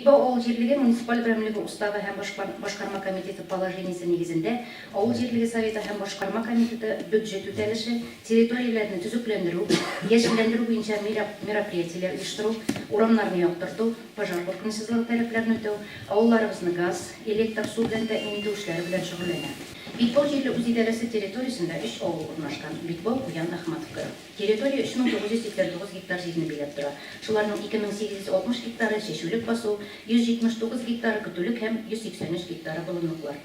Бикбау авыл җирлеге муниципаль берәмлеге уставы һәм башкарма комитеты положениесе нигезендә авыл җирлеге советы һәм башкарма комитеты бюджет үтәлеше, территорияләрне төзекләндерү, яшелләндерү буенча мероприятиеләр оештыру, урамнарны яктырту, пожар куркынычсызлыгы таләпләрен үтәү, авылларыбызны газ, электр, су белән тәэмин итү эшләре белән шөгыльләнә. Бикбау җирле үзидарәсе территориясендә өч авыл урнашкан, Бикбау, Куян, Ахматовка. Территория 3989 гектар җирне биләп тора. Шуларның 2860 гектары, чәчүлек басу, 179 гектары, көтүлек һәм 183 гектары, болынлыклар.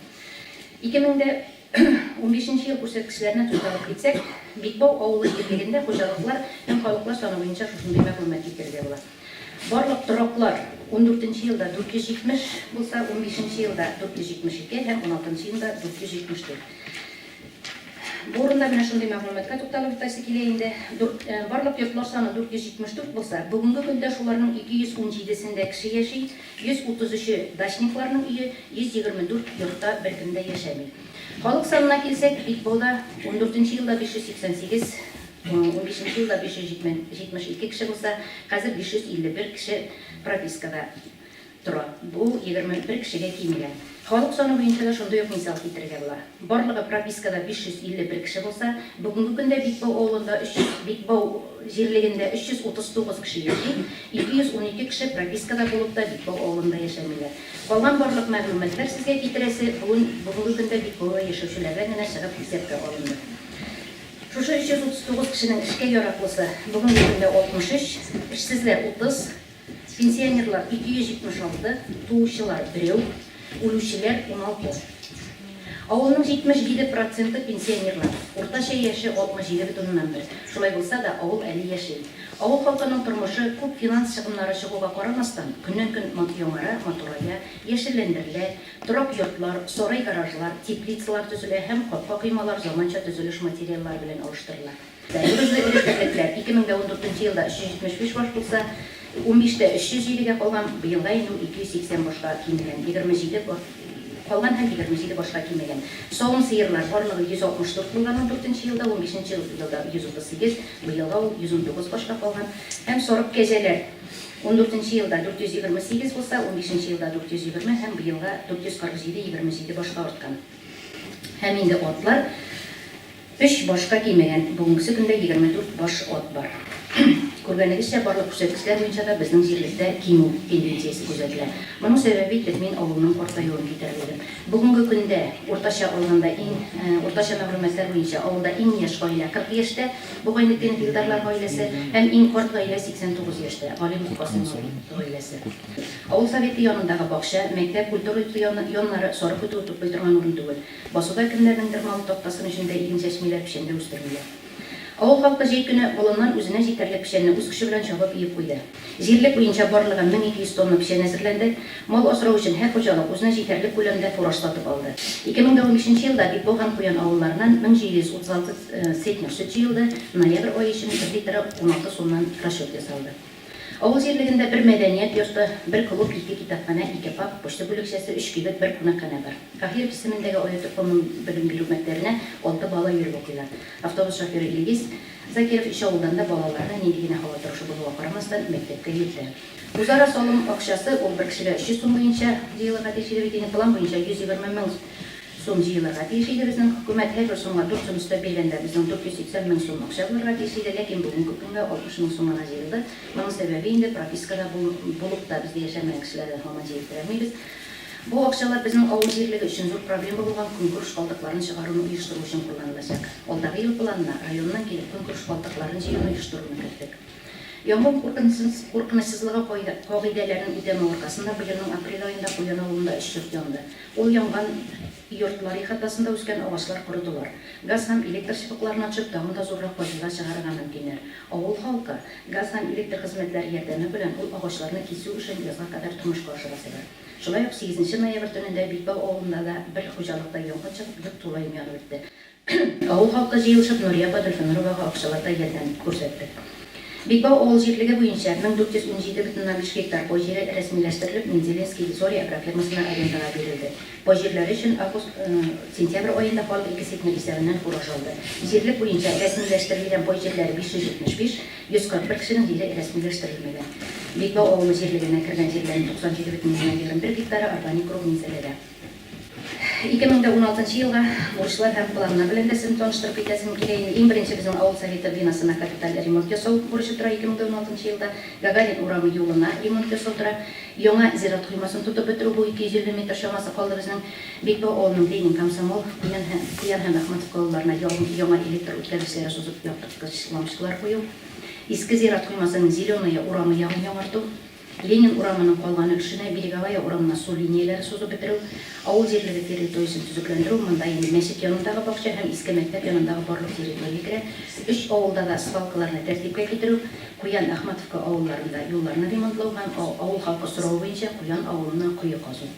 2015 нче ел күрсәткечләренә тукталып китсәк, Бикбау авылы җирлегендә хуҗалыклар һәм халыклар саны буенча шушындый мәгълүмат китерергә була. Барлык тораклар ундүртенче елда 470 булса, унбишенче елда 472 һәм уналтынчы елда 474. Бу урында менә шундый мәгълүматка тукталып үтәсе килә инде. Барлык йортлар саны 474 булса, бүгенге көндә шуларның 217 сендә кеше яши, 133-е дачникларның өе, 124 йортта беркем дә яшәми. Халык санына килсәк, Бикбауда ундүртенче елда 588, Унбишенче елда 572 кеше булса, хәзер 551 кеше пропискада тора. Бу 21 кешегә кимегән. Халык саны буенча да шундый ук мисал китерергә була. Барлыгы пропискада 551 кеше булса, бүгенге көндә Бикбау авылында 300, Бикбау җирлегендә 339 кеше яши, 212 кеше пропискада булып та Бикбау авылында яшәмиләр. Калган барлык мәгълүматлар сезгә китерәсе бүген бүгенге көндә Бикбауда яшәүчеләрдән генә чыгып исәпкә алынды. Шушы 339 кешенең эшкә яраклысы бүгенге көндә 63, эшсезләр 30, пенсионерлар 276, туучылар берәү, үлүчеләр 16. Авылның 77 проценты пенсионерлар, уртача яше 67,1. Шулай булса да, авыл әле яши. Авыл халкының тормышы, күп финанс чыгымнары чыгуга карамастан, көннән-көн яңара, матурая, яшелләндерелә, Торак йортлар, сарай-гаражлар, теплицалар төзелә һәм капка-коймалар заманча төзелеш материаллары белән алыштырыла. Мөгезле эре терлекләр 2014 нче елда 375 баш булса, унбиштә 307 гә калган, быелга инде ул 280 башка кимегән, 27 калган һәм 27 башка кимегән. Савым сыерлар барлыгы 164 булган ундүртенче елда, унбишенче елда 138, быелга ул 119 башка калган. Һәм сарык кәҗәләр. Ундүртенче елда 428 булса, унбишенче елда 420 һәм быелга 447, 27 башка арткан. Һәм инде атлар өч башка кимегән, бүгенгесе көндә 24 баш ат бар. Күргәнегезчә, барлык күрсәткечләр буенча да безнең җирлектә кимү тенденциясе күзәтелә. Моның сәбәбе итеп мин авылның картаюын китерер идем. Бүгенге көндә, уртача алганда, иң уртача мәгълүматлар буенча, авылда иң яшь гаилә 40 яшьтә, бу Гайнетдинов Илдарлар гаиләсе, һәм иң карт гаилә 89 яшьтә, Галимов Касыймов гаиләсе. Авыл советы янындагы бакча, мәктәп, культура йорты яннары сарык көтүе туплый торган урын түгел. Басуда кемнәрнеңдер малы таптасын өчен дә иген чәчмиләр, печән дә үстермиләр. Авыл халкы җәй көне болыннан үзенә җитәрлек печәнне үз көче белән чабып өеп куйды. Җирлек буенча барлыгы 1200 тонна печән әзерләнде. Мал асрау өчен һәр хуҗалык үзенә җитәрлек күләмдә фураж сатып алды. 2015 нче елда Бикбау һәм Куян авылларыннан 1736 центнер сөт җыелды, ноябрь ае өчен бер литры 16 сумнан расчет ясалды. Авыл җирлегендә бер мәдәният йорты, бер клуб, ике китапханә, ике паб, почта бүлекчәсе, өч кибет, бер кунакханә бар. Каһиров исемендәге Аятүк гомумбелем бирү мәктәбенә алты бала йөреп укыйлар. Автобус шоферы Илгиз Закиров өч авылдан да балаларны, нинди генә һава торышы булуга карамастан, мәктәпкә йөртә. Үзара салым акчасы, ул бер кешегә 300 сум буенча җыелырга тиеш иде бит инде, план буенча 120 мең сум җыелырга тиеш иде безнең. Хөкүмәт һәрбер сумга дүрт сум өстәп биргәндә, безнең 480 мең сум акча булырга тиеш иде, ләкин бүгенге көнгә 60 мең сум гына җыелды. Моның сәбәбе инде пропискада булып та бездә яшәмәгән кешеләрдән һаман җыеп бетерәлмибез. Бу акчалар безнең авыл җирлеге өчен зур проблема булган көнкүреш калдыкларын чыгаруны оештыру өчен кулланылачак. Алдагы ел планына районнан килеп көнкүреш калдыкларын җыюны оештыруны керттек. Янгын куркынычсызлыгы кагыйдәләрен үтәмәү аркасында быелның апрель аенда Куян авылында өч йорт янды. Ул янган йортлар ихатасында үскән агачлар корыдылар. Газ һәм электр чыбыкларына төшеп, тагын да зуррак фаҗига чыгарырга мөмкиннәр. Авыл халкы, газ һәм электр хезмәтләре ярдәме белән ул агачларны кисү эшен язга кадәр тормышка ашырасы бар. Шулай ук сигезенче ноябрь төнендә Бикбау авылында да бер хуҗалыкта янгын чыгып, йорт тулаем янып бетте. Авыл халкы җыелышып Нурия апа Дөлфинуровага акчалата ярдәм күрсәттек. Бикбау авыл җирлеге буенча 1417,5 гектар пай җире рәсмиләштерелеп Мензелинские зори агрофирмасына арендага бирелде. Пай җирләре өчен август, сентябрь аенда халык ике центнер исәбеннән фураж алды. Җирлек буенча рәсмиләштерелгән пай җирләре 575, 141 кешенең җире рәсмиләштерелмәгән. Бикбау авылы җирлегенә кергән җирләрнең 97,21 гектары Органик Круг Минзәләдә. 2016 елга бурычлар һәм планнар белән дә сезне таныштырып китәсем килә инде. Иң беренче безнең авыл советы бинасына капиталь ремонт ясау бурычы тора 2016 елда. Гагарин урамы юлына ремонт ясау тора. Яңа зират коймасын тотып бетерү, бу 250 метр чамасы калды безнең. Бикбау авылының Ленин, Комсомол, Куян һәм Куян һәм Әхмәтовка авылларына яңа электр үткәргечләре сузып яктырткыч лампочкалар кую. Иске зират коймасының Зеленая урамы ягын яңарту. Ленин урамының калган өлешенә, Береговая урамына су линияләре сузып бетерү, авыл җирлеге территориясен төзекләндерү, монда инде мәчет янындагы бакча һәм иске мәктәп янындагы барлык территория керә, өч авылда да свалкаларны тәртипкә китерү, Куян, Ахматовка авылларында юлларны ремонтлау һәм авыл халкы соравы буенча Куян авылына кое казу.